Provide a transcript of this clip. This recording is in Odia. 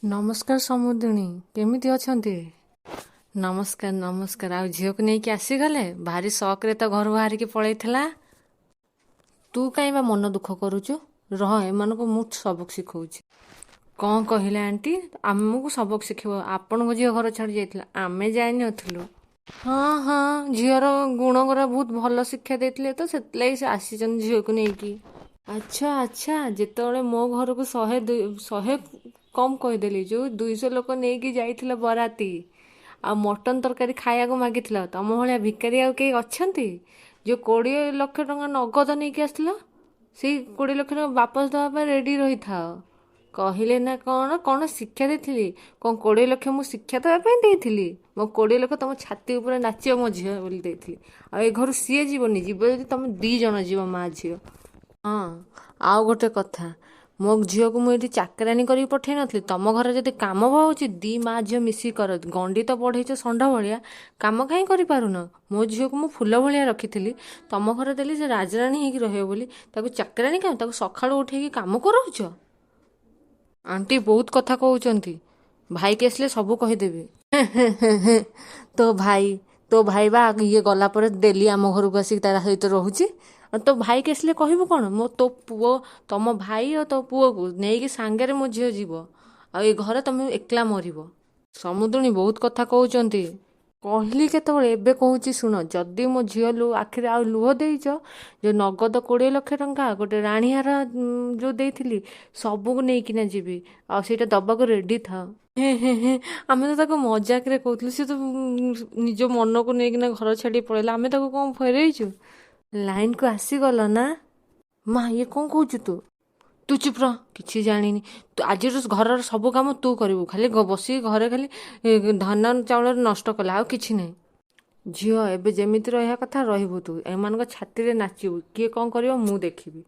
ନମସ୍କାର ସମୁଦୁଣୀ, କେମିତି ଅଛନ୍ତି? ନମସ୍କାର ନମସ୍କାର। ଆଉ ଝିଅକୁ ନେଇକି ଆସିଗଲେ? ଭାରି ସକରେ ତ ଘରୁ ବାହାରିକି ପଳେଇଥିଲା। ତୁ କାହିଁ ବା ମନ ଦୁଃଖ କରୁଛୁ? ରହ, ଏମାନଙ୍କୁ ମୁଁ ସବକ ଶିଖଉଛି। କ'ଣ କହିଲେ ଆଣ୍ଟି? ଆମକୁ ସବକ ଶିଖିବ? ଆପଣଙ୍କ ଝିଅ ଘର ଛାଡ଼ି ଯାଇଥିଲା, ଆମେ ଯାଇନଥିଲୁ। ହଁ ହଁ, ଝିଅର ଗୁଣଗୁରା ବହୁତ ଭଲ ଶିକ୍ଷା ଦେଇଥିଲେ ତ, ସେଥିଲାଗି ସେ ଆସିଛନ୍ତି ଝିଅକୁ ନେଇକି। ଆଚ୍ଛା ଆଚ୍ଛା, ଯେତେବେଳେ ମୋ ଘରକୁ 100 100 କମ୍ କହିଦେଲି, ଯେଉଁ 200 ଲୋକ ନେଇକି ଯାଇଥିଲ ବରାତି, ଆଉ ମଟନ୍ ତରକାରୀ ଖାଇବାକୁ ମାଗିଥିଲ, ତମ ଭଳିଆ ଭିକାରୀ ଆଉ କେହି ଅଛନ୍ତି? ଯେଉଁ 20 ଲକ୍ଷ ଟଙ୍କା ନଗଦ ନେଇକି ଆସିଥିଲ, ସେଇ 20 ଲକ୍ଷ ଟଙ୍କା ବାପସ ଦେବା ପାଇଁ ରେଡ଼ି ରହିଥାଅ। କହିଲେ ନା କ'ଣ କ'ଣ ଶିକ୍ଷା ଦେଇଥିଲି? କ'ଣ 20 ଲକ୍ଷ ମୁଁ ଶିକ୍ଷା ଦେବା ପାଇଁ ଦେଇଥିଲି? ମୋ 20 ଲକ୍ଷ ତମ ଛାତି ଉପରେ ନାଚିବ ମୋ ଝିଅ ବୋଲି ଦେଇଥିଲି। ଆଉ ଏ ଘରୁ ସିଏ ଯିବନି, ଯିବ ଯଦି ତମେ 2 ଜଣ ଯିବ, ମା ଝିଅ। ହଁ, ଆଉ ଗୋଟେ କଥା, ମୋ ଝିଅକୁ ମୁଁ ଏଇଠି ଚାକରାନୀ କରିକି ପଠେଇ ନଥିଲି। ତମ ଘରେ ଯଦି କାମ ହେଉଛି, 2 ମା ଝିଅ ମିଶିକି କର। ଗଣ୍ଡି ତ ବଢ଼େଇଛ ଷଣ୍ଢ ଭଳିଆ, କାମ କାହିଁ କରିପାରୁନ? ମୋ ଝିଅକୁ ମୁଁ ଫୁଲ ଭଳିଆ ରଖିଥିଲି, ତମ ଘରେ ଦେଲି ସେ ରାଜରାଣୀ ହେଇକି ରହିବ ବୋଲି। ତାକୁ ଚାକରାନୀ କାହିଁ, ତାକୁ ସକାଳୁ ଉଠେଇକି କାମ କରାଉଛ? ଆଣ୍ଟି ବହୁତ କଥା କହୁଛନ୍ତି, ଭାଇକି ଆସିଲେ ସବୁ କହିଦେବି। ତୋ ଭାଇ, ତୋ ଭାଇ ବା ଇଏ ଗଲା ପରେ ଡେଲି ଆମ ଘରକୁ ଆସିକି ତା ସହିତ ରହୁଛି। ଆଉ ତୋ ଭାଇକି ଆସିଲେ କହିବୁ କ'ଣ? ମୋ ତୋ ପୁଅ, ତମ ଭାଇ ଆଉ ତୋ ପୁଅକୁ ନେଇକି ସାଙ୍ଗରେ ମୋ ଝିଅ ଯିବ, ଆଉ ଏ ଘରେ ତମେ ଏକଲା ମରିବ। ସମୁଦ୍ରଣୀ ବହୁତ କଥା କହୁଛନ୍ତି। କହିଲି କେତେବେଳେ? ଏବେ କହୁଛି ଶୁଣ, ଯଦି ମୋ ଝିଅ ଆଖିରେ ଆଉ ଲୁହ ଦେଇଛ, ଯେଉଁ ନଗଦ 20 ଲକ୍ଷ ଟଙ୍କା, ଗୋଟେ ରାଣୀହାର ଯେଉଁ ଦେଇଥିଲି, ସବୁକୁ ନେଇକିନା ଯିବି, ଆଉ ସେଇଟା ଦବାକୁ ରେଡ଼ି ଥାଅ। ହେ ହେ ହେ, ଆମେ ତ ତାକୁ ମଜାକରେ କହୁଥିଲୁ, ସେ ତ ନିଜ ମନକୁ ନେଇକିନା ଘର ଛାଡ଼ି ପଳେଇଲା, ଆମେ ତାକୁ କ'ଣ ଫେରେଇଛୁ? ଲାଇନକୁ ଆସିଗଲ ନା? ମା, ଇଏ କ'ଣ କହୁଛୁ ତୁ? ତୁ ଚୁପ୍ ରହ, କିଛି ଜାଣିନି ତୁ। ଆଜିର ଘରର ସବୁ କାମ ତୁ କରିବୁ, ଖାଲି ବସିକି ଘରେ ଖାଲି ଧାନ ଚାଉଳ ନଷ୍ଟ କଲା, ଆଉ କିଛି ନାହିଁ। ଝିଅ ଏବେ ଯେମିତି ରହିବା କଥା ରହିବୁ, ତୁ ଏମାନଙ୍କ ଛାତିରେ ନାଚିବୁ, କିଏ କ'ଣ କରିବ ମୁଁ ଦେଖିବି।